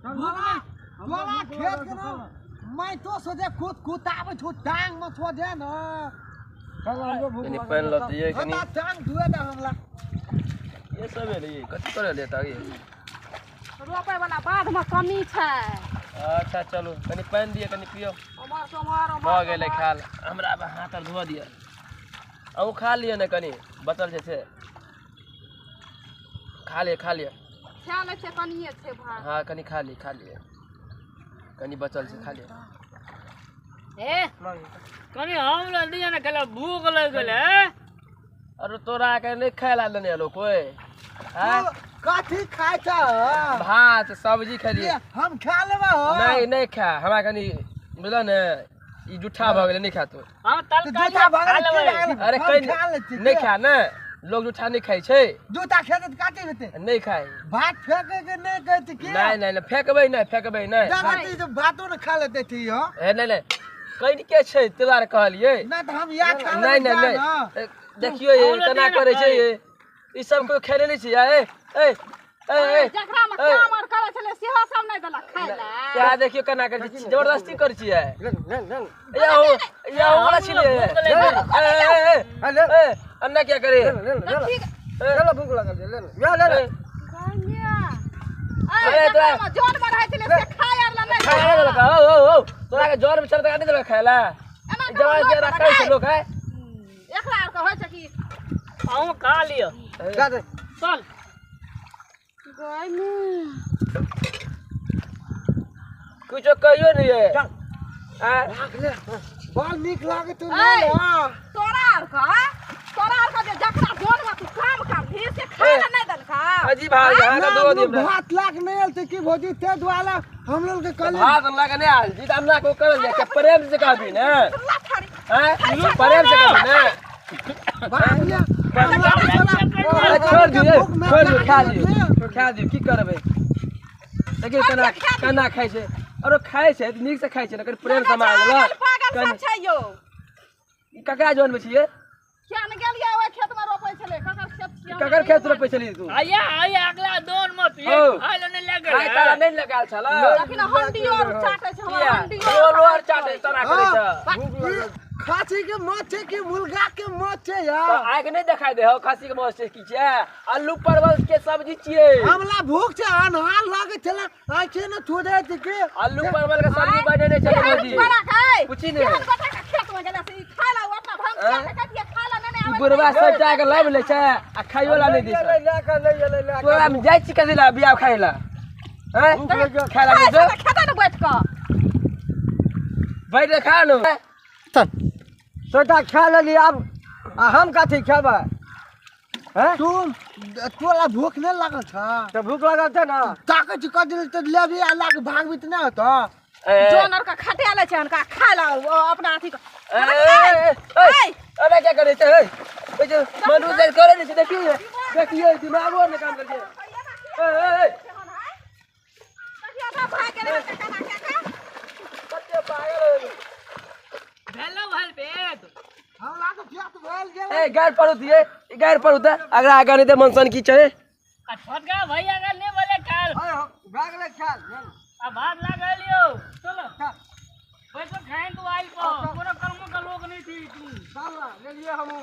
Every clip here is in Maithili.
तोरा खेत के ना मैं तो सोचे खुद कुताबै छौ टांग में छो दे न कनी पानि लऽ दियै कनी टांग धुए दे हमरा। ये सब एलै कथी करै ले तागी रोपै वाला बाध में कमी छै। अच्छा चलू कनी पानि दियै कनी पियो। उमर सोमहर भऽ गेलै खाल हमरा आब हाथ आर धोअ दिअ। अहूँ खा लिअ ने कनी बचल छै से खा लिअ खा लिअ। खा लै छै कनिये छै भात। हाँ कनी खा लिअ खा लिअ कनी बचल छै खा लिअ। ए कनी हमरा दिअ ने खेला भूख लागि गेलै। अरे तोरा के नहि खाय ला देने एलो कोई? कथी खाय छ? भात सब्जी खेलिए हम खा लेबै। नहीं नहीं खा हमरा कनी बुझल ने ई जूठा भऽ गेलै नहीं खा तू। हां तलका खा लेबै। अरे कहीं नहीं खा ने लोग जूठा नहीं खाय छै। जूता खेतै त काटी हेतै। नहीं खाय भात फेकै के नहीं कहै छै की? नहीं नहीं फेकबै नहीं फेकबै नहीं। दादी तो भातो ने खा लेतै थी हो। ए नहीं नहीं कहीं के छै तोरा कहलिए नहीं त हम या खा नहीं नहीं नहीं देखियो ये केना करै छै ये ई सब कोई खेले नहीं छै। ए ए ए जकरा में काम आर करै छलै सेहो सब नहीं देलक खाय ला। क्या देखियो केना करै छै जबरदस्ती करै छियै। या हो या हो वाला छियै। ए ए ए अन्ना क्या करे? ले भूख लागल छै ले ले ले ले। अरे तोरा जोर में रहै छलै से खाय आर ला नहीं खाय ला देलक। ओ ओ तोरा के जोर में छल त नहीं देलक खाय ला। जवान जे रखै छै लोक है एकरा आर के होइ छै कि अहूँ खा लिअ। चल कुछो कहियो नहीं है। बाल नीक लागे तो तोरा आर के जे जकरा जोन में तू काम करभी से खाय ला नहीं देलका। अजी भाई हां के दो दिन भात लाग नहीं आयल की भौजी ते द्वारा हम लोग के कहली भात लाग नहीं आयल जी हमरा को करल जाय के प्रेम से कहबी ने हैं प्रेम से कहबी ने। भात ले छोड़ दियो छोड़ दियो खा लियो खा दियो की करबै। देखियो केना केना खाय छै। अरे खाय छै त नीक से खाय छै ने कनि प्रेम से मांगल पागल सब छै यो। ई ककरा जोन में छियै? किया ने गेलियै ओइ खेत में रोपै छलै। ककर खेत छियै? ककर खेत रोपै छली तू? आया आया अगला दोन मत ये खाय ले नहीं लागल खाय तारा नहीं लगाल छल। लेकिन हंडियो आर चाटै छै हमर हंडियो आर चाटै तोरा करै छै। खासी के माछ छै कि मुर्गा के माछ छै यार? तो आग नहीं दिखाई दे हो खासी के माछ छै की छै? आलू परवल के सब्जी छियै। हमला भूख छै अनहार लागे छला आंखे न थोड़े छै के आलू परवल के सब्जी बनेने छै भौजी। पूछी ने गोटा के खेत में गेला से ई खाय ला अपना भांग के काटिए खाय ला नहीं आबै। बुढ़वा सब जाके लाब ले छै आ खाइयो ला नहीं दै छै। तोरा हम जाइ छी कथी ला बियाह खाय ला? हैं खाय ला नहीं दे खाता न बैठ के बैठ के खा लो। सोटा खा लेली अब हम कथी खेबै? तू तोरा भूख नहीं लागल छ? त भूख लागल छै ना ताकै छी कथी त लेबी आ लाग भागबी त नहीं होतो। जोन आर के खटे ले छै हनका खाय ला अपना अथी के। ए अरे क्या करे छै? ए जे मनु जे करे नै छै देखियो देखियो दिमागो ने काम करे छै। ए ए देखियो त भाग गेलै केना केना कते पागल हो गेल। भेलो भल पेट हमरा त पेट भेल गेल। ए गार पर दिए गार पर उता अगला आगा नहीं दे मनसन की छै। आ छोटका भैया के नहीं बोले काल ओए भाग ले खाल आ भात लागलियो। चलो बैठ के खाइन तू आइल को कोनो कर्म के लोग नहीं थी तू चल ले लिए हमू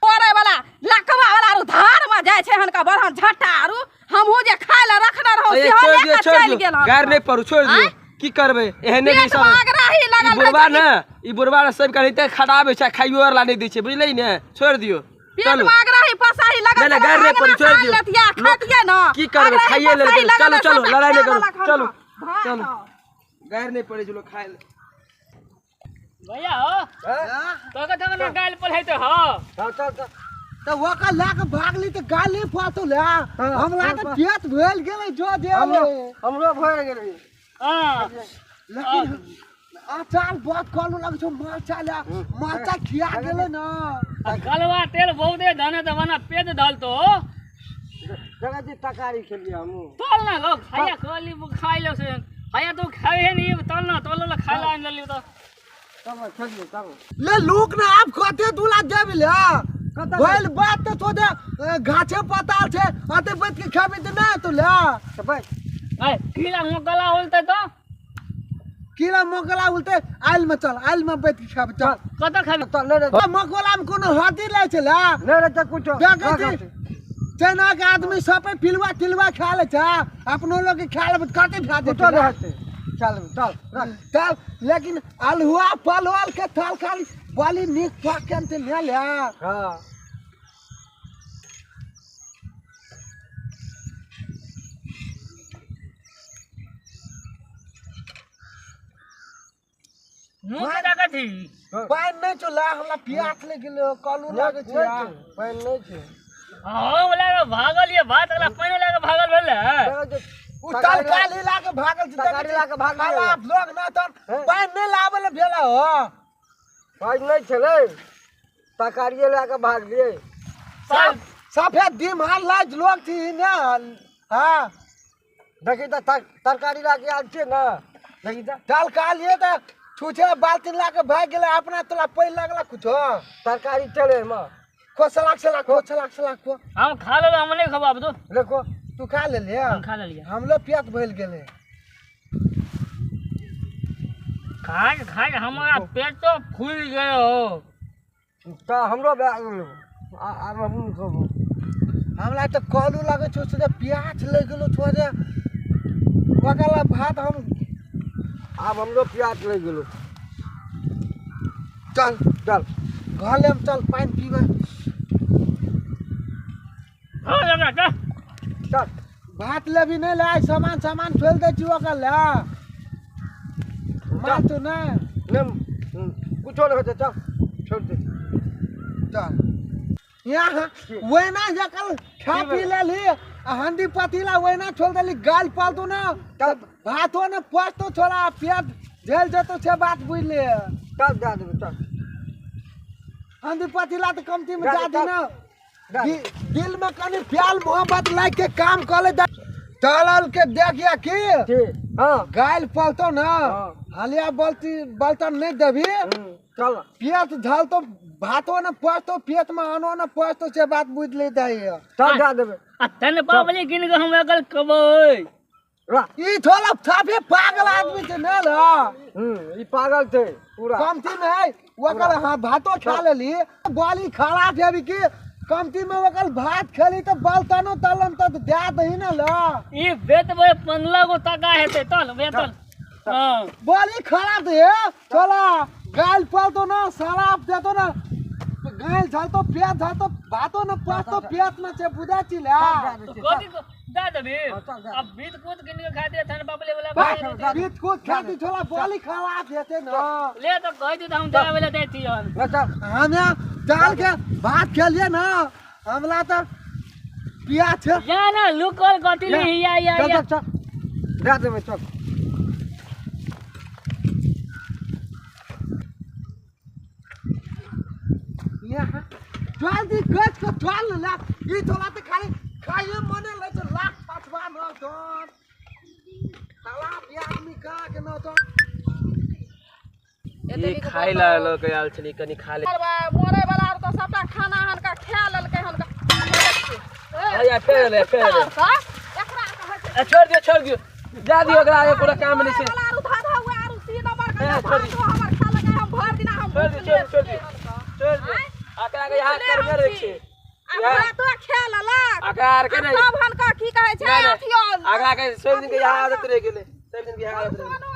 करे वाला लकवा वाला आरु धार में जाय छै हनका बरहन झट्टा आरु हमहू जे खाय ला रखने रहौ से छोड़ दियो लेके छोड़ चलि दियो गेल हन। गार नहीं पड़ू छोड़ दियो की करबै एहने पेट नहीं सब में आगराही ई लागल बुढ़वा रहै छै ने ई बुढ़वा सब कहिते खटाबै छै खाइयो आर ला नहीं दै छै बुझलै ने छोड़ दियो। पेट चलू में आगराही पसाही लागल नहीं, नहीं, गार नहीं पड़ू, छोड़ दियो। लेतिया खातिया न की करबै खाइए ले पसाही चलू लागल चलू सबटा लड़ाई नहीं खा करू लेलक हन। चलू भाग चलू हौ। गार नहीं पड़े छै लोग खाय ले। भैया हो तो के तो ना गाल पर है तो हो चल चल चल त ओका लाग भागली त गाली फातो ले हमरा त पेट भेल गेलै जो दे हमरो भर गेलै। हां लेकिन अचार बहुत कहलू लगे छौ मरचा ले मरचा खिया गेलै न। कलवा तेल बहुते धने त बना पेट धल तो जगह जी तकारी खेलिए हमू तोल ना लोग खाया कहली खाइ लो से खाया तो खाए नहीं तोल ना तोल ला खाय ला आन लेली तो तब खेलिए तब ले लूक ना आप कते दूला देबी ले भइल बात त तो दे गाछे पताल छै अते बैठ के खेबी त ना तो ले त बैठ आय कीड़ा मकोड़ा होलते तो कीड़ा मकोड़ा उलते आइल में चल आइल में बैठ के खाब चल कत खाबे चल ले रे मकोड़ा में कोनो हड्डी लै छै ला ले रे त कुछो देखै छी चना के आदमी सब पे पिलवा तिलवा खा ले छै अपनो लोग के खा लेबै कते खा कुछो देतै नहीं हेतै। चल चल रख चल लेकिन अल्हुआ पलवल के थाल खाली बाली नीक पाक के ते ले ले हां मुंह के देखै छी पानि नहि छौ ला हमरा प्यास लागि गेलो कलू लागै छै पानि नहि छै। हां वाला भागल ये भात अगला पानि वाला के भागल भेलै। उ तरकारी ला के भागल छै तरकारी ला के भागल खराब लोग ना त पानि नहि लाबै ले भेला हो पानि नहि छलै तरकारिए ला के भागलियै। सफेद दिमाग लाज लोग छी ने। हां देखी त तरकारी ला के आयल छियै ने देखी त तरकारिए त छुछे बाल्टी ला के भाग गेलै अपना तोला पानि लगला कुछो तरकारी चले म खो सलाक सलाक खो सलाक सलाक खो। हम खा लेलो हम नहीं खबाब दो देखो तू खा लेले हम खा लेलिए हमलो प्यास भइल गेलै खाय खाय हमारा पेट तो फूल गयो हो त हमरो भए गेलो आब हम खबो। हमरा त कलू लागै छौ से प्यास लागि गेलो छौ जे ओकरा भात हम आब हमरो प्यास लागि गेलो। चल चल घरले में चल पानि पीबै। हो लगा चल चल भात लेबी नहि ले सामान सामान छोड़ि दै छी ओकर ले माल तो नहि नहि कुछो नहि होतै चल छोड़ि दे चल। यहाँ वहिना जकल खा पी लेली आ हंडी पतीला वहिना छोड़ि देली गाल पालतू ना चल भातो ने पचतो छोड़ा पेट झेल जेतो से बात बुझि ले। चल जा देबै चल हंडी पतीला तऽ कमती में जा दी ना दिल में कनी प्यार मोहब्बत लाग के काम कर ले चलल के देखिया की हां गाल पलतो ना हलिया बलती बलतन नहीं देबी चल पेट झलतो भातो न पचतो पेट में अनो न पचतो से बात बुझ ले जाइए चल जा देबै। आ तन पावली गिन के हम अगल कबै ई थोड़ा साफे पागल आदमी छै ने ल ई पागल छै पूरा कमती में है ओकर हां भातो खा लेली गोली खराब हेबी की कमती में ओकर भात खेली त बलतनो तलन त दे दही न ल ई बेतबै 15 गो टका हेतै तल बेतल। हां बोली खराब दे चला गाल पलतो ना शराब देतो ना गाल झलतो पेट झलतो भातो न पचतो पेट में छै बुझा छी ले तो कथि दे देबी अब बीत कूद गिन के खा दे थन बाबले वाला बीत कूद खा दी छोला बोली खराब हेतै न ले तो कह दी त हम जावे वाला दै छी हन चल हमे दाल के भात खेलिए ना हमला त पिया छै जा ना लुकल कथि ले या या चल चल चल दे देबै चल। यहाँ जल्दी गच के चल ले ई थोड़ा त खाली खाइए मने लै छै लाख पछवा न तोन खराब आदमी का के न तो ई खाइ ला लोग आयल छली कनी खा ले मरे वाला आर तो सबटा खाना हनका खा लेलकै हनका। आया फेर ले फेर ले एकरा कहै छै छोड़ दियो छोड़ दियो जा दियो ओकरा आगे कोनो काम नहीं छै। वाला आर धाधा हुआ आर सी नंबर के भात हमर खा लगे हम भर दिना हम छोड़ दियो छोड़ दियो छोड़ दियो एकरा के यहाँ करबे रहे छै आ भातो खा लेलक एकरा आर के नहीं सब हनका की कहै छै अथियो एकरा के सब दिन के यहाँ आदत रह गेलै सब दिन के यहाँ आदत रह गेलै।